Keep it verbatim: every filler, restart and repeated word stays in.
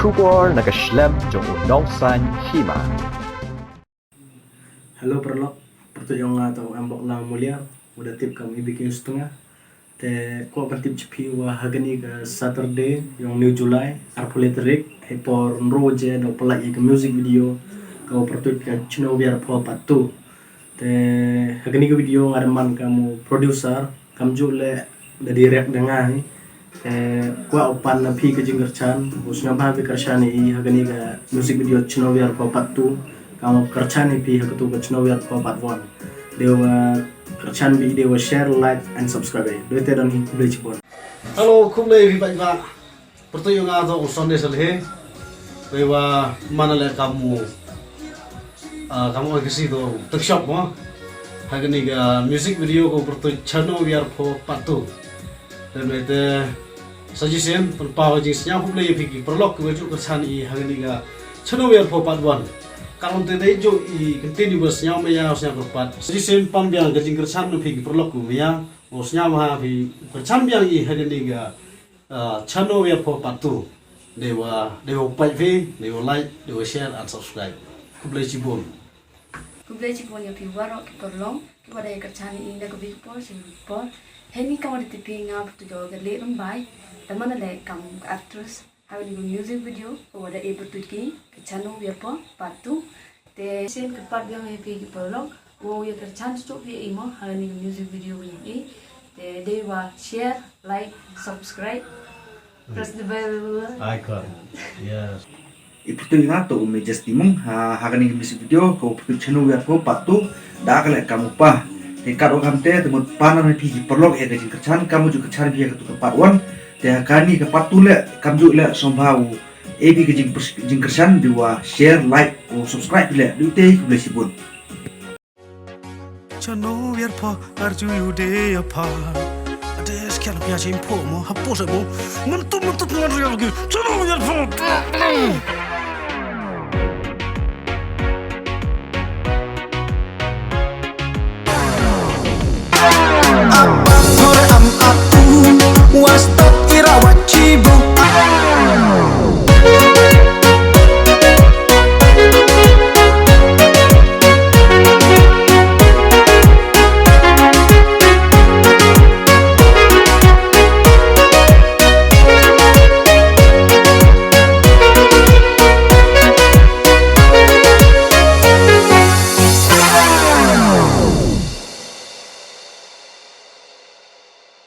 Khubor na ka shlem jong u Nongsaiñ Hima. Hello paralok, pyrtuit ïa nga ta u Embok Lang Muliar, u da tip kam i Biking Stunga. Te ko kan tip chipi wa hagani ka Saturday yong New July, arpule tarik, he por nro je da u pelak i ka music video, ka u pyrtuit ka Chno Wiar Pho Part two. Te hagani ka video nga da man ka mu producer, kam ju le da direct da nga hi. Te kwah u pan na phi ka jingkyrchan, u sngewbha phi kyrchan i hagani ka music video Chno Wiar Pho Part two, ka mu kyrchan i phi hagatu ka Chno Wiar Pho Part one. Dei wa kyrchan bi dei wa share, like and subscribe. Dei te don hi, khublei chibun. Hello, khublei phi bha. Pyrtuit ïa nga to u Sunday Salhe. Dei wa man le kam u, ah, kam u kasi to tengshop mo. Hagani ka music video ko pyrtuit Chno Wiar Pho Part two. Te suggestion pynpaw jingsngew khublei ïa phi ki paralok ki wa ju kyrchan i hagani ka Chno Wiar Pho Part one. Ka long te dei ju i continue ba sngewbha ïa sngewbha pat. Suggestion pynpaw biang ka jingkyrchan phi ki paralok ki wa ïa. Mo sngewbha phi kyrchan biang i hagani ka, ah, Chno Wiar Pho Part two. Dei wa, dei wa pait phi, dei wa like, dei wa share and subscribe. Khublei chibun. Khublei chibun ïa phi waroh ki paralok, ki wa da kyrchan i na ka big por, shin por. Heni kam wa da tipi nga pyrtuit ka le rum bai. Da man le kam ka actress. Hagani ka music video, ka wa da e pyrtuit ki, ka Chno Wiar Pho Part two. Te sien kyrpad biang ïa phi ki paralok, wa ïa kyrchan chuh phi i mo, hagani ka music video wa ïa i. Te dei wa share, like, subscribe, press the bell icon. Yes. I pyrtuit nga to u Majesty Mung, ha, hagani ka music video, ka u pyrtuit Chno Wiar Pho Part two, da ka le kam u pa. Te kat wa kam te, te mut pan na phi ki paralok ïa ka jingkyrchan, kam u ju kyrchan phi ïa ka tu ka Part one. Te ha kani ka Part two le, kam ju le sngewbha u e phi ka jing, jingkyrchan dei wa share, like, u subscribe le. Dei te khublei chibun. Chno Wiar Pho arju yu de ya pha. Ade skia pia chim pho mo, ha pho se mo. Mun tu, mun tu, mun tu, mun tu. Chno Wiar Pho.